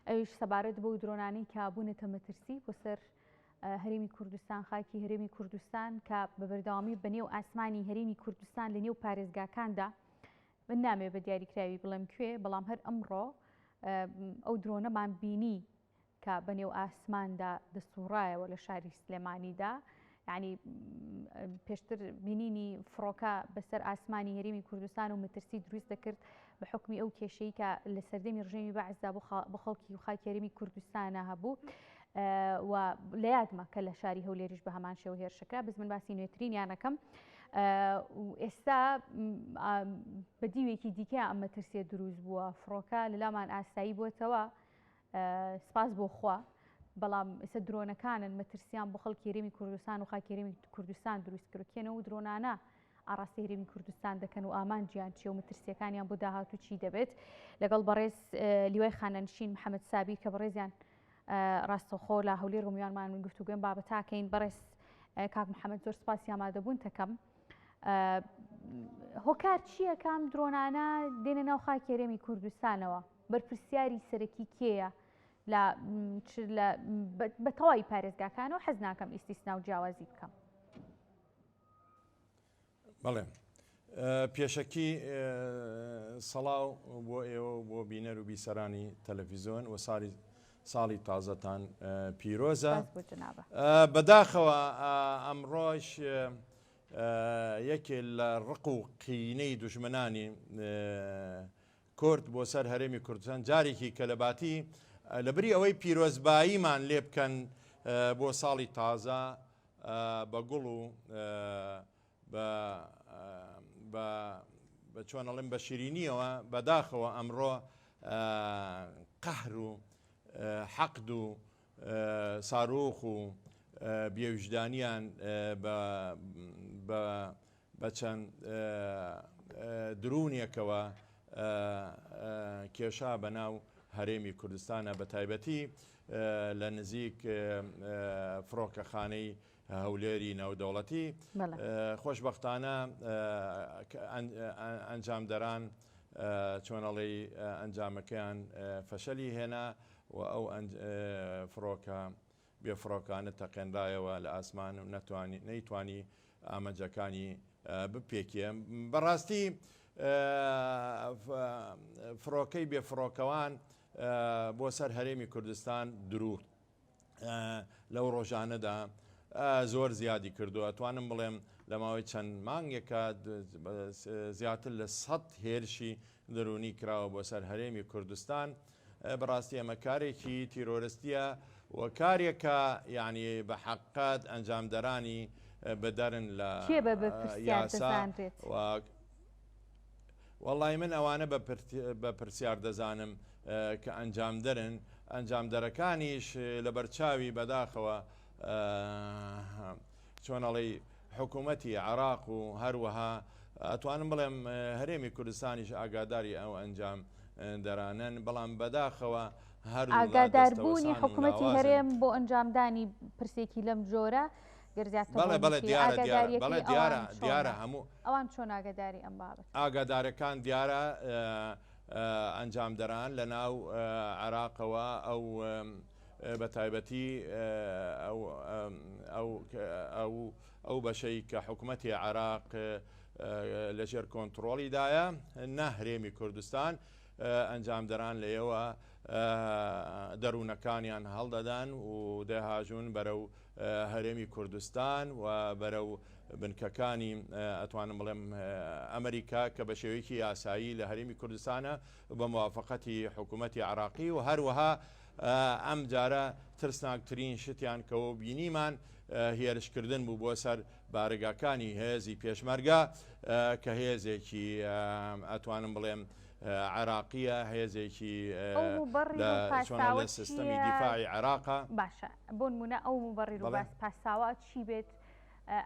ئەویش سەبارەت بەو درۆنانەی کە بوونەتە مەترسی بۆ سەر هەرێمی کوردستان، خاکی هەرێمی کوردستان کە بە بەردەوامی بە نێو ئاسمانی هەرێمی کوردستان لە نێو پارێزگاکاندا من نامێ بە دیاریکراوی بڵێم کوێ، بەڵام هەر ئەمڕۆ ئەو درۆنەمان بینی کە بە نێو ئاسماندا دەسوڕایەوە لە شاری سلێمانیدا یعنی پێشتر بینینی فڕۆکە بەسەر ئاسمانی هەرێمی کوردستان و مەترسی دروست دەکرد بە حکمی ئەو کێشەی کە لە سەردەمی ڕژێمی بەعسدا بۆ خەڵکی و خاکی هەرێمی کوردستانە هەبوو و لە یادمە کە لە شاری هەولێریش بە هەمان شێوە هێرشەکە بەس من باسی نوێترینیانەکەم ئێستا بە دیوێکی دیکە ئەم مەترسیە دروست بووە فڕۆکە لەلامان ئاسایی بووەتەوە سپاس بۆ خوا بەڵام ئێستا درۆنەکانن مەترسیان بۆ خەڵکی هەرێمی کوردستان و خاکی هەرێمی کوردستان دروست کرد کێنە و درۆنانە ئاڕاستەی هەرێمی کوردستان دەکەن و ئامانجیان چیە و مەترسیەکانیان بۆ داهاتوو چی دەبێت لەگەڵ بەڕێز لیوای خانەنشین محەممەد سابیر کە بەڕێزیان ڕاستەوخۆ لە هەولێر و میوانمان گفتوگوێن بابەتاکەین بەڕێز کاک محەممەد زۆر سپاسی ئامادەبوون تەکەم هۆکار چییە کام درۆنانە دێنە ناو خاکی هەرێمی کوردستانەوە بەرپرسیاری سەرەکی کێیە لە لە بە تەواوی پارێزگاکانەوە حەز ناکەم ئیستیسنا و جیاوازی بکەم. بەڵێ پێشەکی سەڵاو بۆ ئێوە و بۆ بینەر و بیسەرانی تەلەفیزۆن و ساڵی ساڵی تازەتان پیرۆزە بەداخەوە ئەمڕۆش یەکێ لە ڕق و قینەی دوژمنانی کورد بۆ سەر هەرێمی کوردستان جارێکی کە لە باتی لە بری ئەوەی پیرۆزباییمان لێ بکەن بۆ ساڵی تازە بە گوڵ و بە بە بە چۆن ئەڵێم بە شیرینیەوە بەداخەوە ئەمڕۆ قەهر و حەقد و ساروخ و بێویژدانیان بە بە بە چەند درونێکەوە کێشا بە ناو هەرێمی کوردستانە بە تایبەتی لە نزیک فڕۆکەخانەی هەولێری ناودەوڵەتی خۆشبەختانە ئەنجامدەران چۆنەڵی ئەنجامەکەیان فەشەلی هێنا و ئەو فڕۆکە بێفڕۆکانە تەقێنرایەوە لە ئاسمان و نەتوانی نەیتوانی ئامانجەکانی بپێکێ. بەڕاستی فڕۆکەی بێفڕۆکەوان بۆ سەر هەرێمی کوردستان درو لەو ڕۆژانەدا زۆر زیادی کردو ئەتوانم بڵێم لە ماوەی چەند مانگێکە زیاتر لە سەد هێرشی دەروونی کراوە بۆ سەر هەرێمی کوردستان بەڕاستی ئەمە کارێکی تیرۆرستیە و کارێکە یعنی بە حەقت ئەنجامدەرانی بەدەرن لە کێ بە بەرپرسیار یاسا دەزانرێت؟ و وەڵی من ئەوانە بە پرسیار دەزانم کە ئەنجامدەرن ئەنجامدەرەکانیش لەبەرچاوی بەداخەوە چۆن ئەڵێی حکوومەتی عێراق و هەروەها ئەتوانم بڵێم هەرێمی کوردستانیش ئاگاداری ئەو ئەنجام دەرانەن بەڵام بەداخەوە هەردوولا ئاگاداربوونی دەستەوەسان و حکوومەتی لاوازن. هەرێم بۆ ئەنجامدانی پرسێکی لەم جۆرە گەر زیاتر بەڵێ ڕوون بەڵێ بکەی دیارە دیارە بەڵێ ئاگاداریەکەی ئەوان دیارە دیارە چۆنە؟ هەموو ئەوان چۆن ئاگاداری ئەم بابەتە؟ ئاگادارەکان دیارە ئەنجامدەران لە ناو عێراقەوە ئەو بە تایبەتی ئەو بەشەی کە حکومەتی عێراق لەژێر کۆنتڕۆڵیدایە نە هەرێمی کوردستان ئەنجامدەران لەیەوە دەروونەکانیان هەڵدەدەن و دەهاژون بەرەو هەرێمی کوردستان و بەرەو بنکەکانی ئەتوانم بڵێم ئەمریکا کە بە شێوەیەکی یاسایی لە هەرێمی کوردستانە بە موافقەتی حکوومەتی عراقی و هەروەها ئەم جارە ترسناکترین شتیان کەەوە بینیمان هێرشکردن بوو بۆ سەر بارەگاکانی هێزی پێشمەرگە کە هێزێکی ئەتوانم بڵێم عێراقیە هێزێکی لە سیستەمی دیفاعی عێراقە. باشە بۆ نمونە ئەو مبەڕیر و باس پاساوە چی بێت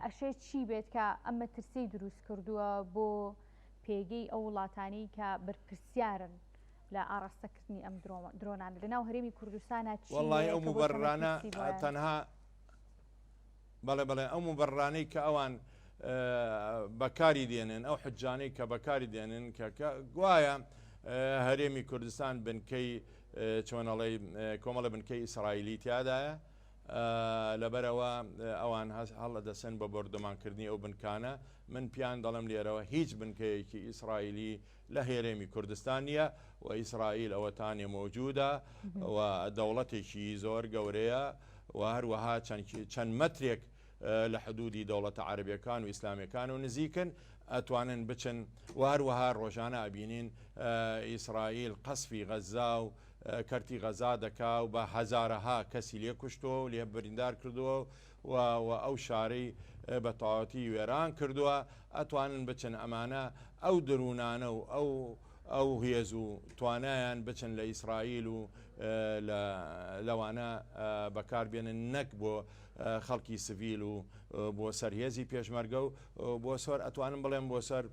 ئەشێ چی بێت کە ئەم مەترسی دروست کردووە بۆ پێگەی ئەو وڵاتانەی کە بەرپرسیارن لە ئاڕاستەکردنی ئەم درۆنانە لە ناو هەرێمی کوردستانە چی وەڵی ئەو مبەڕانە تەنها بەڵێ بەڵێ ئەو مبەڕانەی کە ئەوان بەکاری دێنن ئەو حجانەی کە بەکاری دێنن کە گوایە هەرێمی کوردستان بنکەی چۆن ئەڵێی کۆمەڵە بنکەی ئیسرائیلی تیادایە لەبەرئەوە ئەوان هەڵئەدەسن بە بۆردومانکردنی ئەو بنکانە، من پیان دەڵێم لێرەوە هیچ بنکەیەکی ئیسرائیلی لە هەرێمی کوردستان نییە و ئیسرائیل ئەوەتانێ مەوجودە و دەوڵەتێکی زۆر گەورەیە و هەروەها چەند مەترێک لە حدودی دەوڵەتە عەرەبیەکان و ئیسلامیەکان و نزیکن ئەتوانن بچن و هەروەها ڕۆژانە ئەبینین ئیسرائیل قەسفی غەزا و کەرتی غەزا دەکا و بە هەزارەها کەسی لێ کوشتووە و لێ بریندار کردووە و و ئەو شارەی بە تەواوەتی وێران کردووە ئەتوانن بچن ئەمانە ئەو درونانە و ئەو ئەو هێز و توانایان بچن لە ئیسرائیل و لە لەوانە بەکار بێنن نەک بۆ خەڵکی سڤیل و بۆ سەر هێزی پێشمەرگە و بۆ سەر ئەتوانم بڵێم بۆ سەر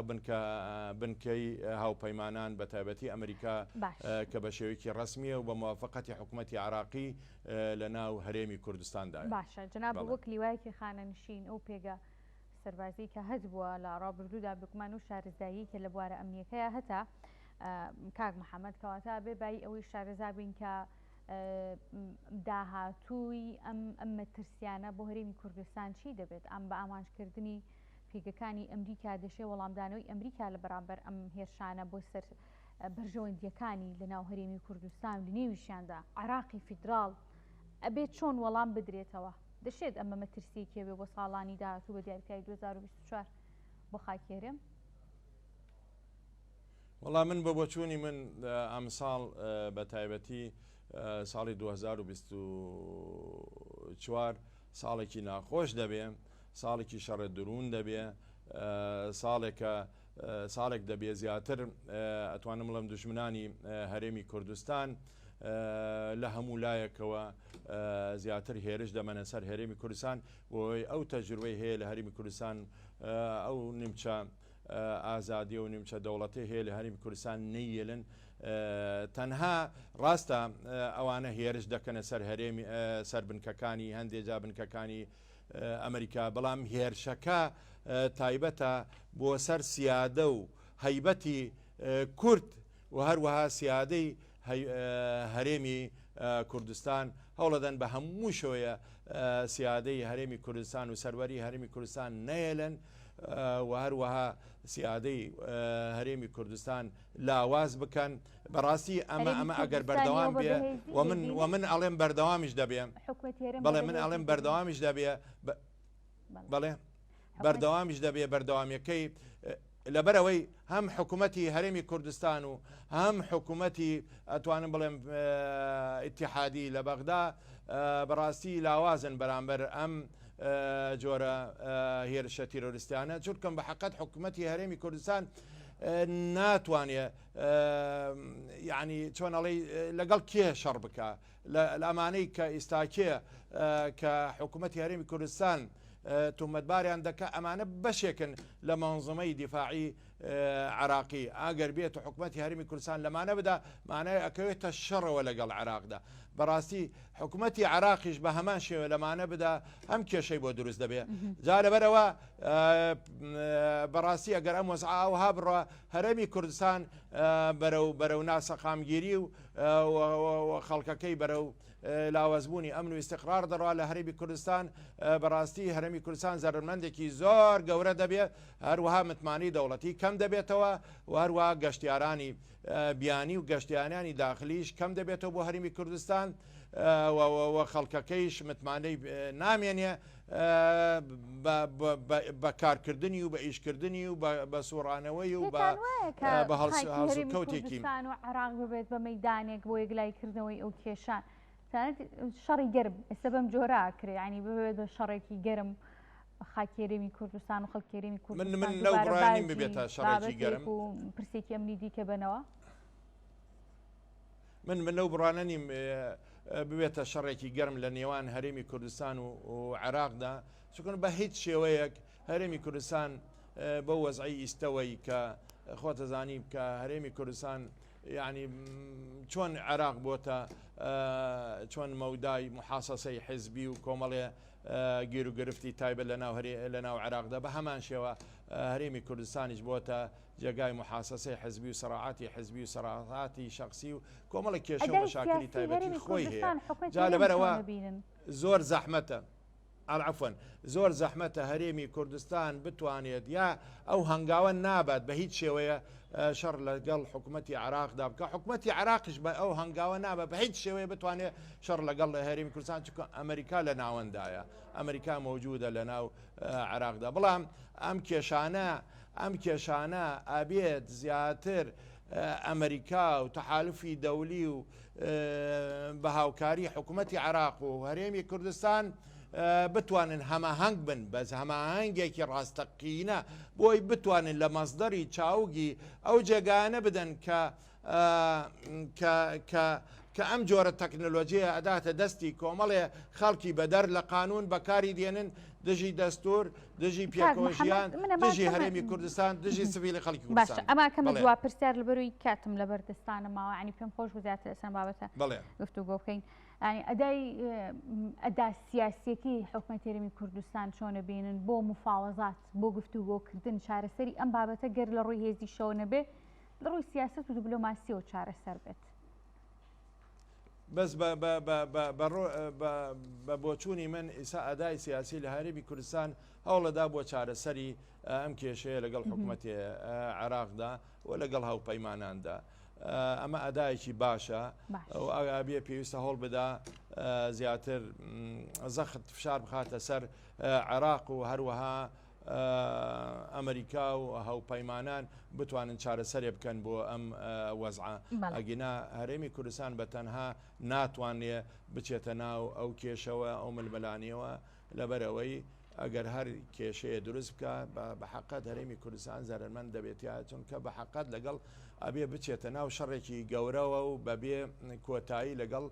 بنکە بنکەی هاوپەیمانان بە تایبەتی ئەمریکا کە بە شێوەیەکی ڕەسمیە و بە موافقەتی حکوومەتی عراقی لە ناو هەرێمی کوردستاندا. باشە جناب وەک لیوایەکی خانەنشین ئەو پێگە سەربازی کە هەت بووە لە ڕابردوودا بێگومان و شارەزایی کە لە بوارە ئەمنیەکەیە هەتا کاک محەممەد کەواتە بێ بایی ئەوەی شارەزا بین کە داهاتووی ئەم ئەم مەترسیانە بۆ هەرێمی کوردستان چی دەبێت ئەم بە ئامانجکردنی پێگەکانی ئەمریکا دەشێ وەڵامدانەوەی ئەمریکا لە بەرامبەر ئەم هێرشانە بۆ سەر بەرژەوەندیەکانی لە ناو هەرێمی کوردستان و نێویشیاندا عراقی فیدراڵ ئەبێت چۆن وەڵام بدرێتەوە دەشێت ئەمە مەترسیەکی هەبێ بۆ ساڵانی داهاتوو بە دیاریکراوی 2024 بۆ خاکی هەرێم؟ وەڵا من بە بۆچوونی من ئەمساڵ بە تایبەتی ساڵی 2024 ساڵێکی ناخۆش دەبێ ساڵێکی شەڕە دروون دەبێ ساڵێکە ساڵێک دەبێ زیاتر ئەتوانم بڵێم دوژمنانی هەرێمی کوردستان لە هەموو لایەکەوە زیاتر هێرش دەمەنە سەر هەرێمی کوردستان بۆی ئەو تەجروبەی هەیە لە هەرێمی کوردستان ئەو نیمچە ئازادی و نیمچە دەوڵەتی هەیە لە هەرێمی کوردستان نەیەلن تەنها ڕاستە ئەوانە هێرش دەکەنە سەر هەرێمی سەر بنکەکانی هەندێک جا بنکەکانی ئەمریکا بەڵام هێرشەکە تایبەتە بۆ سەر سیادە و هەیبەتی کورد و هەروەها سیادەی هەرێمی کوردستان هەوڵەدەن بە هەموو شێوەیە سیادەی هەرێمی کوردستان و سەروەری هەرێمی کوردستان نەیەلن و هەروەها سیادەی هەرێمی کوردستان لاواز بکەن بەڕاستی ئەمە ئەمە ئەگەر بەردەوام بێ و من و من ئەڵێم بەردەوامیش دەبێ بەڵێ من ئەڵێم بەردەوامیش دەبێ بەڵێ بەردەوامیش دەبێ بەردەوامیەکەی لەبەرئەوەی هەم حکومەتی هەرێمی کوردستان و هەم حکومەتی ئەتوانم بڵێم ئیتیحادی لە بەغدا بەڕاستی لاوازن بەرامبەر ئەم جۆرە هێرشە تیرۆریستیانە چونکەم بە حقت حکومەتی هەرێمی کوردستان ناتوانێ یعنی چۆن ئەڵێ لەگەڵ کێ شەڕ بکە لە ئەمانەی کە ئیستاکێ کە حکوومەتی هەرێمی کوردستان تۆمەتباریان دەکا ئەمانە بەشێکن لە مەنزومەی دیفاعی عراقی ئەگەر بێت و حکوومەتی هەرمی کوردستان لەمانە بدا مانای ئەکەوێتە شەڕەوە لەگەڵ عراقدا بەڕاستی حکوومەتی عراقیش بە هەمان شێوە لەمانە بدا هەم کێشەی بۆ دروست دەبێ جا لەبەرەوە بەڕاستی ئەگەر ئەم وەزع ئاوها بڕە هەرێمی کوردستان بەرەو بەرەو ناسەقامگیری و خەڵکەکەی بەرەو لاوازبوونی ئەمن و ئیستقرار دەڕوا لە هەرێمی کوردستان، بەڕاستی هەرێمی کوردستان زەرەرمەندێکی زۆر گەورە دەبێت، هەروەها متمانەی دەوڵەتی کەم دەبێتەوە و هەروەها گەشتیارانی بیانی و گەشتیارانی داخلیش کەم دەبێتەوە بۆ هەرێمی کوردستان و خەڵکەکەیش متمانەی نامێنێ بە کارکردنی و بە ئیشکردنی و بە سوڕانەوەی و بە هەڵسوکەوتێکی. کوردستان و عێراق ببێت بە مەیدانێک بۆ یەکلاییکردنەوەی ئەو کێشان تەنانەت شەڕی گەرم ئێستا بەم جۆرە ئەکرێ یانی ببێت بە شەڕێکی گەرم خاکی هەرێمی کوردستان و خەڵکی هەرێمی من کوردستان من لەو دووبارە بڕوایە نیم باجی ببێتە شەڕێکی بابەتێک گەرم. و پرسێکی ئەمنی دیکە بەنەوە. من من لەو بڕوانە نیم ببێتە شەڕێکی گەرم لە نێوان هەرێمی کوردستان و عێراقدا چونکە بە هیچ شێوەیەک هەرێمی کوردستان بەو وەزعی ئیستەوەی کە خۆتەزانی کە هەرێمی کوردستان یعنی چۆن عێراق بۆتە. چۆن مەودای محاسەسەی حزبی و کۆمەڵێ گیروگرفتی تایبەت لە ناو لە ناو عێراقدا بە هەمان شێوە هەرێمی کوردستانیش بۆتە جێگای محاسەسەی حزبی و سەراعاتی حزبی و سەراعاتی شخصی و کۆمەڵێک کێشە و ئەدای مەشاکلی سیاسی تایبەتی هەرێمی خۆی هەیە کوردستان حکومەتی جا هەرێم لەبەرەوە چۆن ئەبینن؟ زۆر زەحمەتە عەفوەن زۆر زەحمەتە هەرێمی کوردستان بتوانێت یا ئەو هەنگاوە نابات بە هیچ شێوەیە شەڕ لەگەڵ حکوومەتی عراقدا بکە حکوومەتی عراقیش بە ئەو هەنگاوە نابە بە هیچ شێوەیە بتوانێت شەڕ لەگەڵ لە هەرێمی کوردستان چونکە ئەمریکا لە ناوەندایە ئەمریکا مەوجودە لە ناو عراقدا بەڵام ئەم کێشانە ئەم کێشانە ئەبێت زیاتر ئەمریکا و تەحالفی دەولی و بە هاوکاری حکوومەتی عراق و هەرێمی کوردستان بتوانن هەماهەنگ بن بەس هەماهەنگێکی ڕاستەقینە بۆی بتوانن لە مەسدەری چاوگی ئەو جێگایانە بدەن کە کە کە کە ئەم جۆرە تەکنەلۆجیە ئەداتە دەستی کۆمەڵێ خەڵکی بەدەر لە قانون بەکاری دێنن دژی دەستور دژی کاک پێکەوە محەممەد ژیان من ئەما دژی کەمە هەرێمی کوردستان دژی سڤیلی خەڵکی باشە کوردستان ئەما کەمە بەڵێ دوا پرسیار لەبەروی کاتم لەبەر دەستانم ماوە ینی پێم خۆش بوو زیاتر لەسەر بابەتە بەڵێ. گفتوگۆ بکەین ینی ئەدای ئەدا سیاسیەکەی حکومەتی هەرێمی کوردستان چۆنە بینن بۆ مفاوەزات بۆ گفتوگۆکردن چارەسەری ئەم بابەتە گەر لە ڕووی هێزیشەوە نەبێ لە ڕووی سیاسەت و دیبلۆماسیەوە چارەسەر بێت. بەس بە بۆچوونی من ئیسا ئەدای سیاسی لە هەرێمی کوردستان هەوڵەدا بۆ چارەسەری ئەم کێشەیە لەگەڵ حکوومەتی عێراقدا و لەگەڵ هاوپەیماناندا. ئەمە ئەدایەکی باشە ئەبێ پێویستە هەوڵ بدا زیاتر زەخت فشار بخاتە سەر عێراق و هەروەها ئەمریکا و هاوپەیمانان بتوانن چارەسەرێ بکەن بۆ ئەم وەزعە ئەگینا هەرێمی کوردستان بە تەنها ناتوانێ بچێتە ناو ئەو کێشەوە ئەو ململانیەوە لەبەرئەوەی ئەگەر هەر کێشەیە دروست بکە بە حەقەت هەرێمی کوردستان زەرەرمەند دەبێت یا چونکە بە حەقەت لەگەڵ ئەبێ بچێتە ناو شەڕێکی گەورەوە و بەبێ کۆتایی لەگەڵ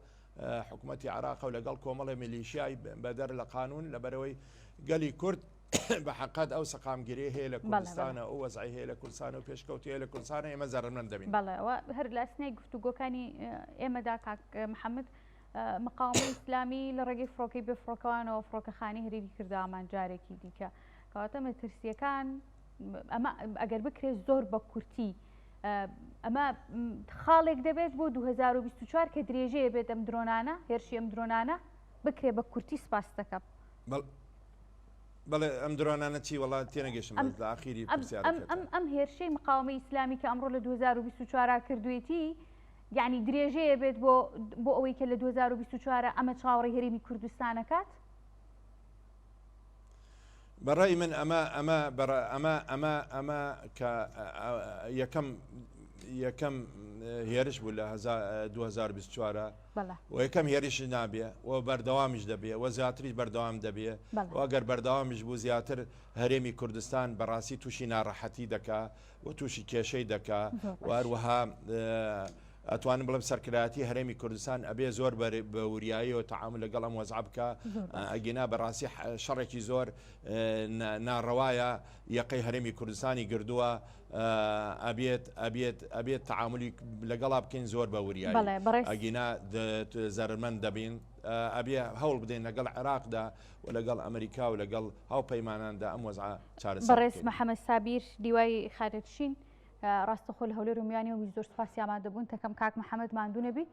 حکوومەتی عراق و لەگەڵ کۆمەڵی میلیشیای بەدەر لە قانون لەبەرەوەی گەلی کورد بە حەقەت ئەو سەقامگیری هەیە لە کوردستانە ئەو وەزعی هەیە لە کوردستان و پێشکەوتی هەیە لە کوردستانە ئێمە زەرەرمەند دەبین. بەڵێ هەر لە ئەسنەی گفتوگۆکانی ئێمەدا کاک محەممەد مقاومەی ئیسلامی لە ڕێگەی فڕۆکەی بێفڕۆکەوانەوە فڕۆکەخانەی هەریری کردە ئامانج جارێکی دیکە. کەواتە مەترسییەکان ئەمە ئەگەر بکرێت زۆر بە کورتی ئەمە خاڵێک دەبێت بۆ 2024 کە درێژەیە بێت ئەم درۆنانە هێرشی ئەم درۆنانە بکرێ بە کورتی سپاس دەکەم. بەڵێ ئەم درۆنانە چی وەڵا تێنەگەشتم لە ئاخیری پرسیارەکەت. ئەم هێرشەی مقاومەی ئیسلامی کە ئەمڕۆ لە 2024 کردوێتی یەعنی درێژەیە بێت بۆ بۆ ئەوەی کە لە 2024 ئەمە چاوەڕێی هەرێمی کوردستان ئەکات؟ بە ڕای من ئەمە ئەمە ئەمە ئەمە ئەمە کە یەکەم یەکەم هێرش بوو لە 2024 و یەکەم هێرش نابێ و بەردەوامیش دەبێ و زیاتریش بەردەوام دەبێ و ئەگەر بەردەوامیش بوو زیاتر هەرێمی کوردستان بەڕاستی تووشی ناڕەحەتی دەکا و تووشی کێشەی دەکا و هەروەها ئەتوانم بڵێم سەرکردایەتی هەرێمی کوردستان ئەبێ زۆر بە وریاییەوە تەعامول لەگەڵ ئەم وەزعە بکا ئەگینا بەڕاستی شەڕێکی زۆر ناڕەوایە یەقەی هەرێمی کوردستانی گردووە ئەبێت ئەبێت ئەبێت تەعامولی لەگەڵا بکەین زۆر بە وریایی ئەگینا زەرمەند دەبین ئەبێ هەوڵ بدەین لەگەڵ عێراقدا و لەگەڵ ئەمریکا و لەگەڵ هاوپەیماناندا ئەم وەزعە چارەسەر بەڕێز بکەین. محەمەد سابیر لیوای خانەنشین ڕاستەخۆ لە هەولێر و میوانی و زۆر سوپاسی ئامادەبوون تەکەم کاک محەمەد ماندوو نەبی.